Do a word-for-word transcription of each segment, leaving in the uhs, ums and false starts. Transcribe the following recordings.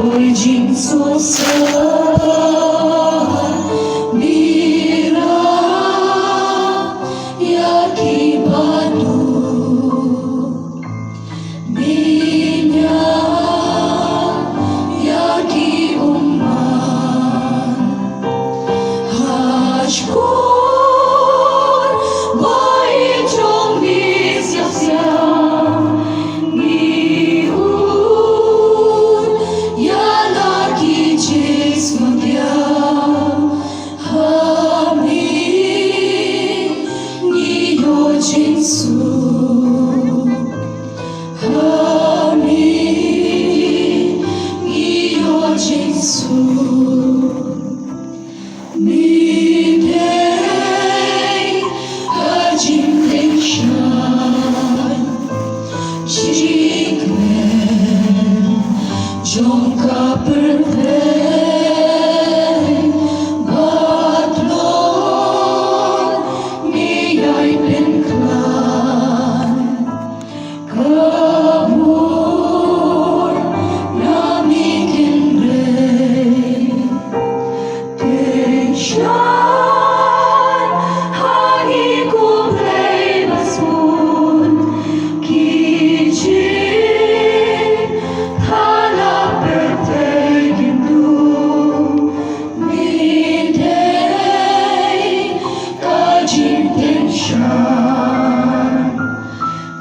Oi jingsohsa, mira ïa ki ba duh, mira ïa ki ummat. Hashkor ba i jong mi siap siap, ngi ur ïa la ki jingmut ïa ha mi, ngi ïoh jingsuk ha mi, ngi ïoh jingsuk. Mi dei ka jingpynshai, jingkmen jong ka pyrthei, bad lor mi ïai pynkhlaiñ. Ka bun na mi kynrei, kynshan ha ngi kum Blei ba sbun, ki jingthala pyrthei kin duh, mi dei ka jingkynshan.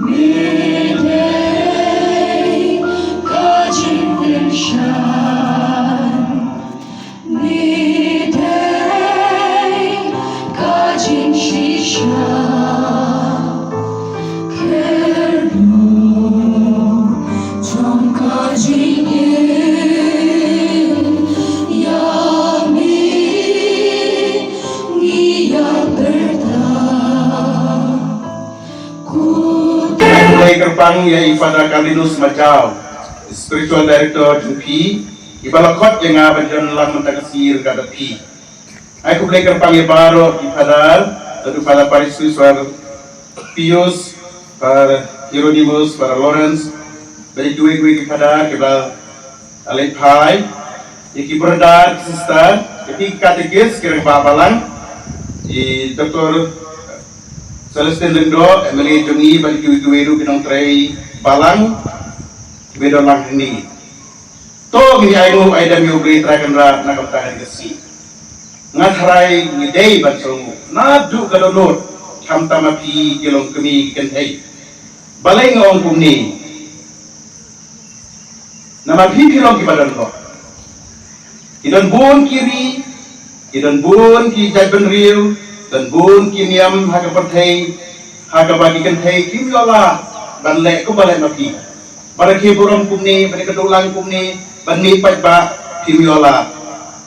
Mi dei ka jingkynshan, mi dei ka jingshisha. Kyrduh jong ka jingim ïa mi, ngi ïa pyrta. Khublei kyrpang ïa i Father Carlinus Majaw, Spiritual Director jong phi, i ba la khot ïa nga ban don lang mynta ka sngi ryngkat bad phi. Ai khublei kyrpang ïa baroh i Father, bad u Father Parish Priest, Father Pius, Father Hieronymus, Father Lawrence, bad ïa kiwei kiwei ki Father kiba la leit phai, ïa ki brother, ki sister, ïa ki katekist, ki rangbah balang, i Doktor Celestine Lyngdoh, M L A jong ngi, bad ïa kiwei kiwei ruh ki nongtrei balang kiba don lang hangne. To ngin ïa ainguh aidem ïa U Blei Trai Kynrad na ka bynta kane ka sngi. Nga tharai ngi dei ban sngewnguh naduh ka dohnud, khamtam ma phi ki longkmie ki kynthei. Balei nga ong kumne? Namar phi phi long kiba don bor. Ki don bun ki ri, ki don bun ki jaitbynriew, don bun ki niam ha ka pyrthei, ha kaba ki kynthei kim ïoh lad ban leh kumba leh ma phi. Ban rakhe burom kumne, ban kynduh lang kumne, ban mih paidbah, phim ïoh lad.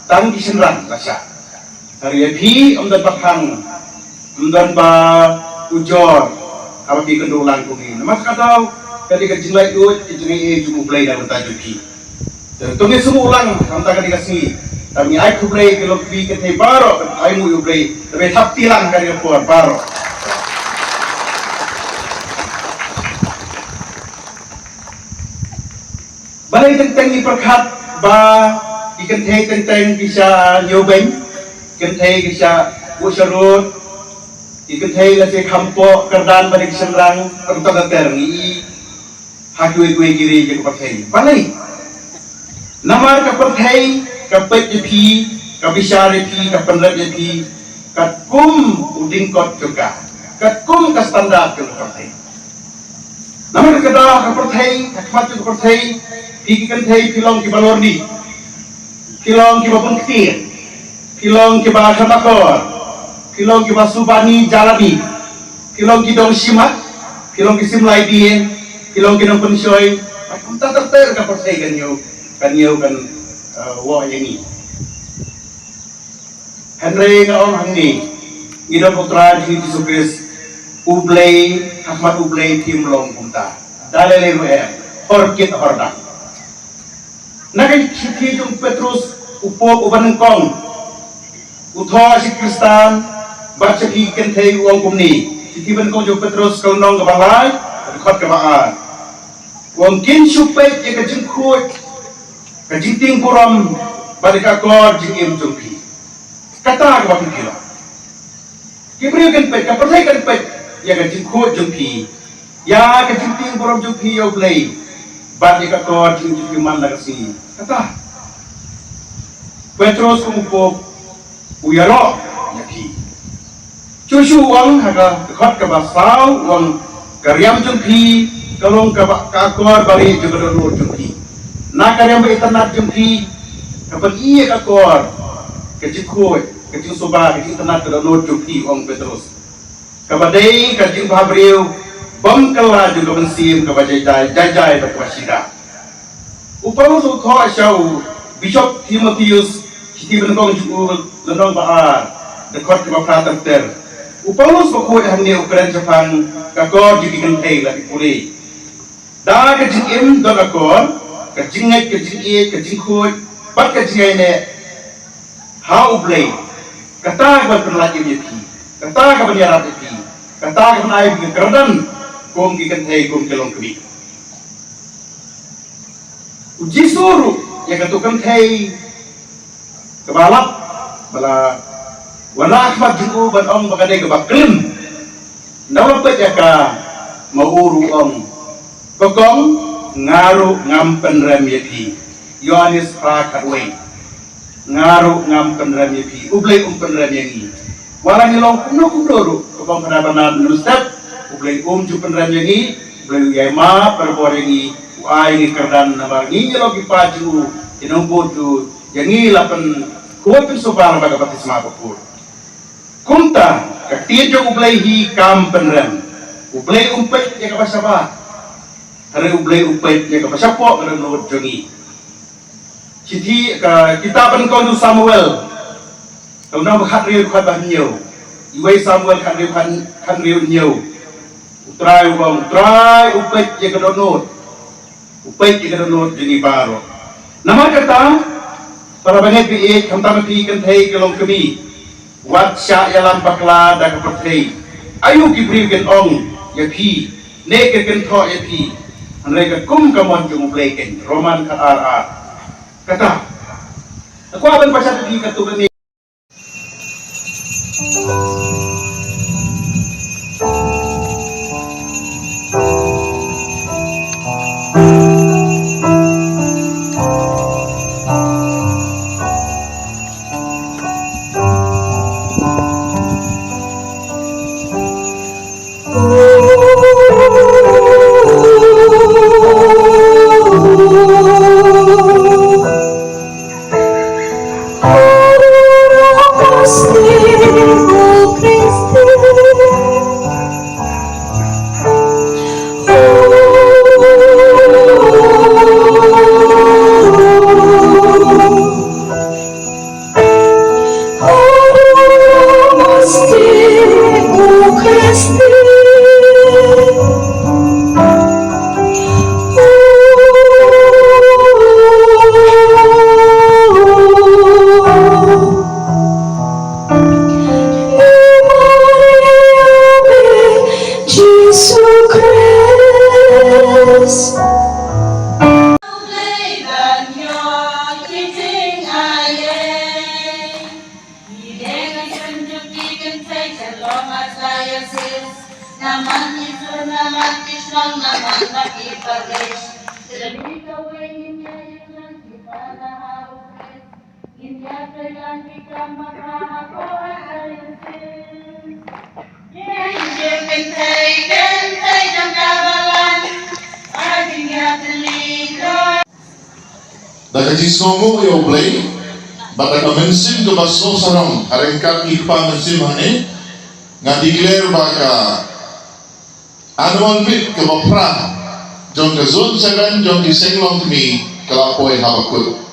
Tang ki shynrang la shah. Hynrei ïa phi ym don ba khang, ym don ba ujor haba phi kynduh lang kumne. Namar kata ka dei ka jinglaitluid, ka jingaiei jong U Blei na ka bynta jong phi. Te to ngin sngewbha lang na ka bynta kane ka sngi. Te ngin ai khublei ïa ki longkmie ki kynthei baroh, ai nguh ïa U Blei, te ba thap ti lang ha kane ka por baroh. Balei teng teng ngi pyrkhat ba ki kynthei teng teng ki shah ñiewbeiñ, kynthei ki shah buh sharud, ki kynthei la shu kham poh kyrdan bad ki shynrang, teng teng ter ngi i ha kiwei kiwei ki ri ki pyrthei. Balei? Namar ka pyrthei ka peit ïa phi, ka bishar ïa phi, ka pynrem ïa phi katkum u ding kot jong ka, katkum ka standard jong ka pyrthei. Namar ka da ka pyrthei, ka khmat ka pyrthei, phi ki kynthei phi long kiba lordi, phi long kiba bun ktien, phi long kiba khamakor, phi long kiba subani jalani, phi long ki dong shimat, phi long ki simlai bie, phi long ki nongpynshoi. Kumta ter ter ka pyrthei kan ïoh, kan ïoh kan, eh, wah ïa ngi. Hynrei nga ong hangne, ngi don U Trai jong ngi Jisu Khrist, U Blei, ha khmat U Blei phim long kumta. Da lei lei ruh em, hor kit hor dang. Na ka shithi jong u Petrus, u Pope uba nyngkong, u thoh sha ki Khristan bad sha ki kynthei u ong kumne. Shithi ba nyngkong jong u Petrus ka lynnong kaba lai, ka dkhot kaba ar. U ong kin shu peit ïa ka jingkhuid Ka jingtieng burom bad ka akor jingim jong phi, kata kaba phi phi lah. Ki briew kin peit, ka pyrthei kan peit ïa ka jingkhuid jong phi, ïa ka jingtieng burom jong phi ïa U Blei bad ïa ka akor jingim jong phi man la ka sngi. Kata Petros kum u pop u ïaroh ïa phi. Shuh shuh u ong ha ka dkhot kaba saw, u ong, ka riam jong phi ka long kaba, ka akor barieh jong ka dohnud jong phi. Na ka riam ba itynnad jong phi ka pyni ïa ka akor, ka jingkhuid, ka jingsuba, ka jingitynnad ka dohnud jong phi, u ong Petros. Kaba dei ka jingbhabriew bym kylla jong ka mynsiem kaba jai jai, jai jai bad kaba shida. U Paulus u thoh sha u Bishop Timotheus, shithi ba nyngkong jong u, lynnong ba ar, dkhot kaba phra ter ter. U Paulus bakhuid hangne u kren shaphang ka akor jong ki kynthei, la phi pule. Da ka jingim don akor, ka jingngeit, ka jingïeit, ka jingkhuid bad ka jingïaineh ha U Blei, kata kaban pynlait ïa phi, kata kaban ïarap ïa phi, kata kaban ai phi ka kyrdan kum ki kynthei, kum ki longkmie. U Jisu ruh ïa kato ka kynthei kaba lap ba la wan ha khmat jong u ban ong ba ka dei kaba klim. Naba peit ïa ka, ma u ruh u ong, "Ko kong, nga ruh ngam pynrem ïa phi." Ïoannis phra khatwei. "Nga ruh ngam pynrem ïa phi." U Blei um pynrem ïa ngi. Wat la ngi long kumno kumno ruh, kaba ong ka dei ba nat mynstep, U Blei um ju pynrem ïa ngi. U Blei u ïai map barabor ïa ngi, u ai ngi kyrdan namar ngi ngi long ki paid jong u, ki nongbud jong u, ïa ngi la pynkhuid pynsuba lyngba ka baptisma bakhuid. Kumta ka ktien jong U Blei hi kam pynrem. U Blei um peit ïa kaba shabar, hynrei U Blei u peit ïa kaba shapoh ka dohnud jong ngi. Shithi, ka kitab ba nyngkong jong u Samuel, ka lynnong ba khathynriew, dkhot ba hynñiew. Iwei Samuel khathynriew, khat, khathynriew hynñiew. U Trai u ong, U Trai u peit ïa ka dohnud. U peit ïa ka dohnud jong ngi baroh. Namar kata, para bangeit ba ïeit, khamtam ïa phi kynthei ki longkmie, wat shah ïalam bakla da ka pyrthei. Aïu ki briew kin ong ïa phi, ne ki kynthoh ïa phi, hynrei ka kum ka mon jong U Blei keiñ. Roman khat ar ar. Kata, nga kwah ban pynshai ïa phi katto katne. Jisu Khrist. Ngi dei ngi sngewthuh ki kynthei sha long archdiocese, namar ki sur, namar ki shnong, namar ki parish. Kane kawei ngin ïa ïeng lang ki para ha u Khrist. Ngin ïa trei lang ki kam makha ha ka archdiocese. Ïa ki kynthei, kynthei jong ka balang, ha jingïatylli. Da ka jingsngewnguh ïa U Blei bad da ka mynsiem kaba sngewsarong, ha ryngkat ki kpa mynsiem hangne, nga declare ba ka annual meet kaba phra jong ka Zone Seven jong ki Seng Longkmie ka la poi ha bakut.